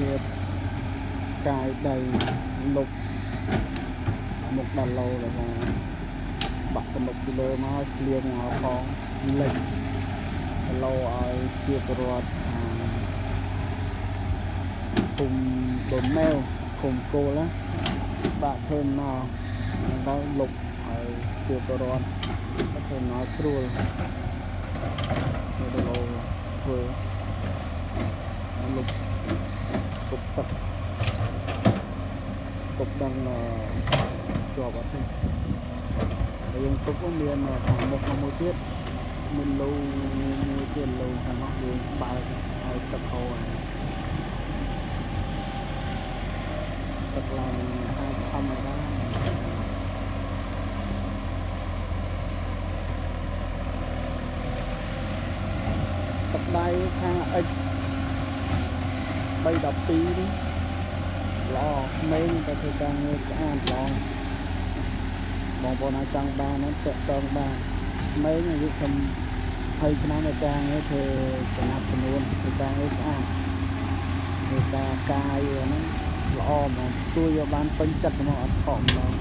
ភាពកាយដីលុបមុខដល់ឡូដែលថាបាក់ទំនប់ពីលើមកឲ្យភ្លៀងមកផងលិចឡូឲ្យជាពលរដ្ឋឃុំដូនមែវឃុំគោលណាបាក់ធ្វើមកដល់លុបឲ្យជាពលរដ្ឋធ្វើមកស្រួលដល់ឡូធ្វើលុបទប់ទឹកទប់ដឹងជាប់អត់ទេហើយយើងទប់មានខាងមុខមួយទៀតមានលូមួយទៀតលូខាងនោះយើងបើកឲ្យទឹកហូរទឹកឡើងអាចធម្មតាទឹកដៃខាង X 312នេះល្អក្មេងតែធ្វើការងារស្អាតល្អបងប្អូនអាចចង់បានហ្នឹងតាក់ទងបានក្មេងអាយុត្រឹម20ឆ្នាំនៅការងារធ្វើចំណាប់ចំនួនធ្វើការងារស្អាតធ្វើការកាយហ្នឹងល្អហ្មងទួយយកបានពេញចិត្តហ្មងអត់ខកម្ដង